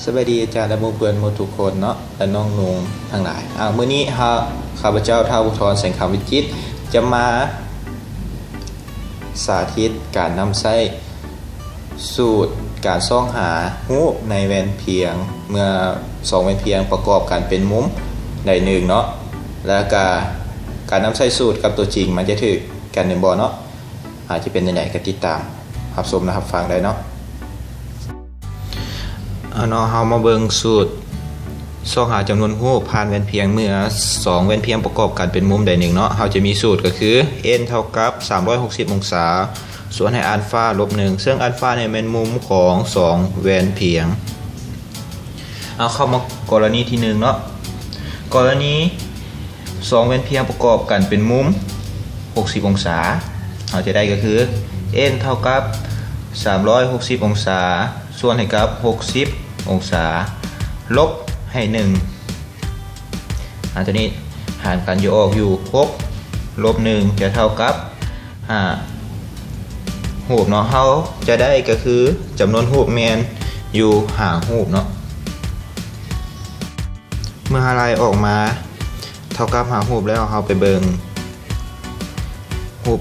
ສະບາຍດີອາຈານ ແລະ ໝູ່ເພື່ອນໝົດທຸກຄົນເນາະ ແລະ ນ້ອງນຸ່ງທັງຫຼາຍ. ເອົາ ມື້ນີ້ເຮົາ ຂ້າພະເຈົ້າ ທ້າວ ພູທອນ ແສງຄຳວິຈິດ ຈະມາສາທິດການນຳໃຊ້ສູດການຊອກຫາຮູບໃນແວ່ນພຽງ ເມື່ອສອງແວ່ນພຽງປະກອບກັນເປັນມຸມໃດໜຶ່ງເນາະ ແລ້ວກະການນຳໃຊ້ສູດກັບຕົວຈິງ ມັນຈະຖືກກັນແມ່ນບໍ່ເນາະ. ອາດຈະເປັນຈັ່ງໃດກໍຕິດຕາມຮັບຊົມ ແລະ ຮັບຟັງໄດ້ເນາະ. ເອົາເນາະ ເຮົາມາເບິ່ງສູດຊອກຫາຈຳນວນຮູບຜ່ານແວ່ນພຽງ ເມື່ອສອງແວ່ນພຽງປະກອບກັນເປັນມຸມໃດໜຶ່ງເນາະ. ເຮົາຈະມີສູດກໍຄື n ເທົ່າກັບສາມຮ້ອຍຫົກສິບອົງສາ ສ່ວນໃຫ້ອານຟາລົບໜຶ່ງ ເຊິ່ງອານຟານີ້ແມ່ນມຸມຂອງສອງແວ່ນພຽງ. ເອົາ ເຂົ້າມາກໍລະນີທີໜຶ່ງເນາະ. ກໍລະນີສອງແວ່ນພຽງປະກອບກັນເປັນມຸມຫົກສິບອົງສາ ເຮົາຈະໄດ້ກໍຄື n ເທົ່າກັບສາມຮ້ອຍຫົກສິບອົງສາ ສ່ວນໃຫ້ກັບຫົກສິບອົງສາ ລົບໃຫ້ໜຶ່ງ. ອາ ຕົວນີ້ຫານກັນຢູ່ອອກຢູ່ ຫົກລົບໜຶ່ງຈະເທົ່າກັບຫ້າຮູບເນາະ. ເຮົາຈະໄດ້ກໍຄືຈຳນວນຮູບແມ່ນຢູ່ຫ້າຮູບເນາະ. ເມື່ອເຮົາໄລ່ອອກມາເທົ່າກັບຫ້າຮູບແລ້ວ ເຮົາໄປເບິ່ງຮູບ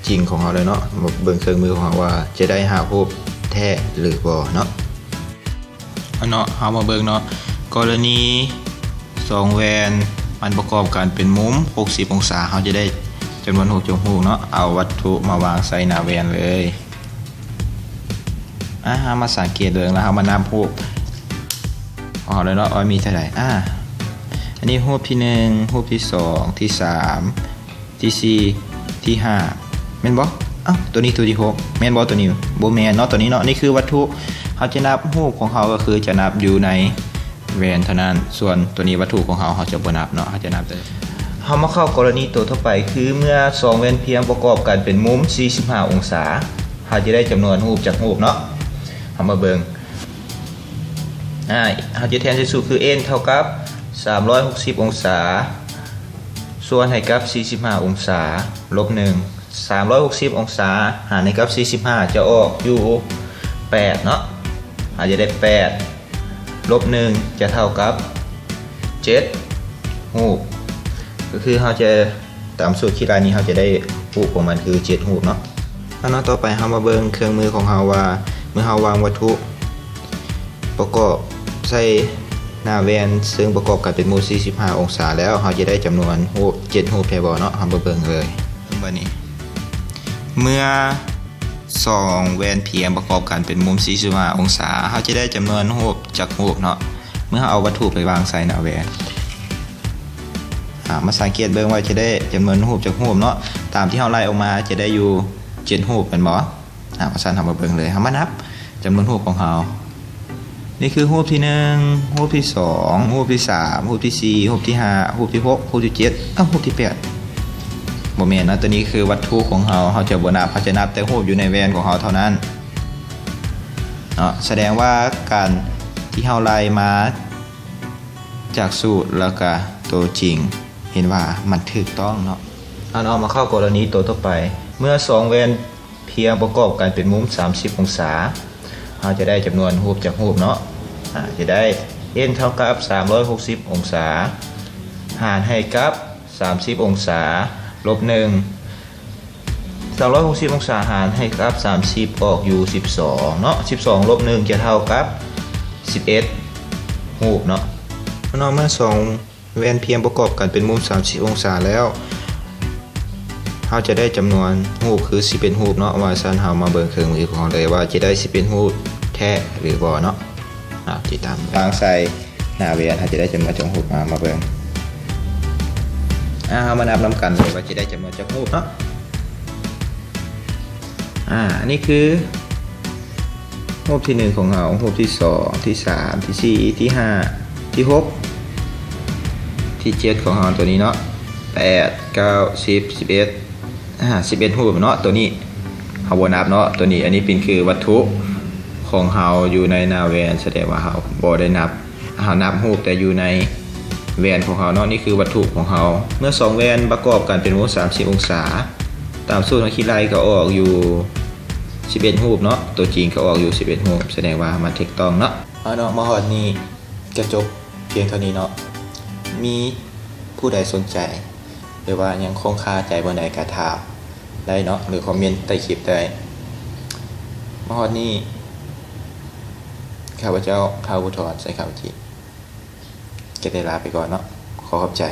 ຈິງຂອງເຮົາເລີຍເນາະ, ເບິ່ງເຄື່ອງມືຂອງເຮົາວ່າຈະໄດ້ຫ້າຮູບແທ້ຫຼືບໍ່ເນາະ. ເອົາເນາະ ເຮົາມາເບິ່ງເນາະ, ກໍລະນີສອງແວ່ນມັນປະກອບກັນເປັນມຸມຫົກສິບອົງສາ ເຮົາຈະໄດ້ຈຳນວນຮູບຈັກຮູບເນາະ. ເອົາວັດຖຸມາວາງໃສ່ໜ້າແວ່ນເລີຍ. ອາ ເຮົາມາສັງເກດເບິ່ງ ແລ້ວເຮົາມານັບຮູບຂອງເຮົາເລີຍເນາະ ວ່າມີເທົ່າໃດ. ອາ ອັນນີ້ຮູບທີໜຶ່ງ ຮູບທີສອງ ທີສາມ ທີສີ່ ທີຫ້າ ແມ່ນບໍ່? ເອົ້າ ຕົວນີ້ຕົວທີຫົກ ແມ່ນບໍ່? ຕົວນີ້ບໍ່ແມ່ນເນາະ ຕົວນີ້ເນາະ. ນີ້ຄືວັດຖຸ ເຮົາຈະນັບຮູບຂອງເຮົາ ກໍຄືຈະນັບຢູ່ໃນ ແວ່ນເທົ່ານັ້ນ, ສ່ວນຕົວນີ້ວັດຖຸຂອງເຮົາ ເຮົາຈະບໍ່ນັບເນາະ, ເຮົາຈະນັບແຕ່ ເຮົາມາເຂົ້າກໍລະນີຕົວຕໍ່ໄປ ຄືເມື່ອສອງແວ່ນພຽງປະກອບກັນເປັນມຸມສີ່ສິບຫ້າອົງສາ ເຮົາຈະໄດ້ຈຳນວນຮູບຈັກຮູບເນາະ. ເຮົາມາເບິ່ງ ອາ ເຮົາຈະແທນໃສ່ສູດຄື n ເທົ່າກັບສາມຮ້ອຍຫົກສິບອົງສາ ສ່ວນໃຫ້ກັບສີ່ສິບຫ້າອົງສາ ລົບໜຶ່ງ. ສາມຮ້ອຍຫົກສິບອົງສາຫານໃຫ້ກັບສີ່ສິບຫ້າຈະອອກຢູ່ແປດເນາະ, ເຮົາຈະໄດ້ແປດລົບໜຶ່ງຈະເທົ່າກັບເຈັດຮູບ, ກໍຄືເຮົາຈະ ຕາມສູດຄິດໄລ່ນີ້ ເຮົາຈະໄດ້ຮູບຂອງມັນຄືເຈັດຮູບເນາະ. ແລ້ວເນາະ ຕໍ່ໄປເຮົາມາເບິ່ງເຄື່ອງມືຂອງເຮົາວ່າ ເມື່ອເຮົາວາງວັດຖຸປະກອບໃສ່ໜ້າແວ່ນ ເຊິ່ງປະກອບກັນເປັນມຸມສີ່ສິບຫ້າອົງສາແລ້ວ ເຮົາຈະໄດ້ຈຳນວນຮູບເຈັດຮູບແທ້ບໍ່ເນາະ. ເຮົາມາເບິ່ງເລີຍ ເບິ່ງບາດນີ້ ເມື່ອ ສອງແວ່ນພຽງປະກອບກັນເປັນມຸມສີ່ສິບຫ້າອົງສາ ເຮົາຈະໄດ້ຈຳນວນຮູບຈັກຮູບເນາະ ເມື່ອເຮົາເອົາວັດຖຸໄປວາງໃສ່ໜ້າແວ່ນ. ອາ ມາສັງເກດເບິ່ງວ່າຈະໄດ້ຈຳນວນຮູບຈັກຮູບເນາະ, ຕາມທີ່ເຮົາໄລ່ອອກມາຈະໄດ້ຢູ່ເຈັດຮູບແມ່ນບໍ່? ອາ ວ່າຊັ້ນເຮົາມາເບິ່ງເລີຍ, ເຮົາມານັບຈຳນວນຮູບຂອງເຮົາ. ນີ້ຄືຮູບທີໜຶ່ງ, ຮູບທີສອງ, ຮູບທີສາມ, ຮູບທີສີ່, ຮູບທີຫ້າ, ຮູບທີຫົກ, ຮູບທີເຈັດ, ເອົ້າ ຮູບທີແປດ ບໍ່ແມ່ນເນາະ. ຕົວນີ້ຄືວັດຖຸຂອງເຮົາ, ເຮົາຈະບໍ່ນັບ, ເຮົາຈະນັບແຕ່ຮູບຢູ່ໃນແວ່ນຂອງເຮົາເທົ່ານັ້ນເນາະ. ສະແດງວ່າການທີ່ເຮົາໄລ່ມາຈາກສູດ ແລ້ວກະໂຕຈິງ ເຫັນວ່າມັນຖືກຕ້ອງເນາະ. ເອົາເນາະ, ມາເຂົ້າກໍລະນີໂຕຕໍ່ໄປ, ເມື່ອສອງແວ່ນ ພຽງປະກອບກັນເປັນມຸມສາມສິບອົງສາ, ເຮົາຈະໄດ້ຈຳນວນຮູບຈັກຮູບເນາະ. ອາ ຈະໄດ້ n ເທົ່າກັບສາມຮ້ອຍຫົກສິບອົງສາ ຫານໃຫ້ກັບສາມສິບອົງສາ ລົບໜຶ່ງ. ສາມຮ້ອຍຫົກສິບອົງສາຫານໃຫ້ກັບສາມສິບອອກຢູ່ສິບສອງເນາະ, ສິບສອງລົບໜຶ່ງຈະເທົ່າກັບສິບເອັດຮູບເນາະ. ເນາະ ເມື່ອສອງ ແວ່ນພຽງປະກອບກັນເປັນມຸມສາມສິບອົງສາແລ້ວ, ເຮົາຈະໄດ້ຈຳນວນຮູບຄືສິບເອັດຮູບເນາະ. ວ່າຊັ້ນເຮົາມາເບິ່ງເຄື່ອງມືຂອງເຮົາເລີຍວ່າຈະໄດ້ສິບເອັດຮູບແທ້ຫຼືບໍ່ເນາະ. ອາ ຕິດຕາມ ວາງໃສ່ໜ້າແວ່ນ ເຮົາຈະໄດ້ຈຳນວນຈັກຮູບ. ມາ ມາເບິ່ງ. ອາ ເຮົາມານັບນຳກັນເລີຍວ່າຈະໄດ້ຈຳນວນຈັກຮູບເນາະ. ອາ ອັນນີ້ຄື ຮູບທີໜຶ່ງຂອງເຮົາ, ຮູບທີສອງ, ທີສາມ, ທີສີ່, ທີຫ້າ, ທີຫົກ, ທີເຈັດຂອງເຮົາ ຕົວນີ້ເນາະ, ແປດ, ເກົ້າ, ສິບ, ສິບເອັດ, ອາ ສິບເອັດຮູບເນາະ. ຕົວນີ້ເຮົາບໍ່ນັບເນາະ, ຕົວນີ້ ອັນນີ້ເປັນຄືວັດຖຸຂອງເຮົາຢູ່ໃນໜ້າແວ່ນ, ສະແດງວ່າເຮົາບໍ່ໄດ້ນັບ. ເຮົານັບຮູບແຕ່ຢູ່ໃນແວ່ນຂອງເຮົາເນາະ, ນີ້ຄືວັດຖຸຂອງເຮົາ. ເມື່ອສອງແວ່ນປະກອບກັນເປັນວົງສາມສິບອົງສາ, ຕາມສູດເຮົາຄິດໄລ່ກໍອອກຢູ່ສິບເອັດຮູບເນາະ, ຕົວຈິງກໍອອກຢູ່ສິບເອັດຮູບ, ສະແດງວ່າມັນຖືກຕ້ອງເນາະ. ເອົາເນາະ ມາຮອດນີ້ກະຈົບພຽງເທົ່ານີ້ເນາະ. ມີຜູ້ໃດສົນໃຈ ຫຼືວ່າຍັງຄົງຄາໃຈບ່ອນໃດກະຖາມໄດ້ເນາະ ຫຼືຄອມເມັນໃຕ້ຄລິບໄດ້. ມາຮອດນີ້ ຂ້າພະເຈົ້າ ທ້າວ ພູທອນ ໄຊຄຳຈິ ກະໄດ້ລາໄປກ່ອນເນາະ. ຂໍຂອບໃຈ.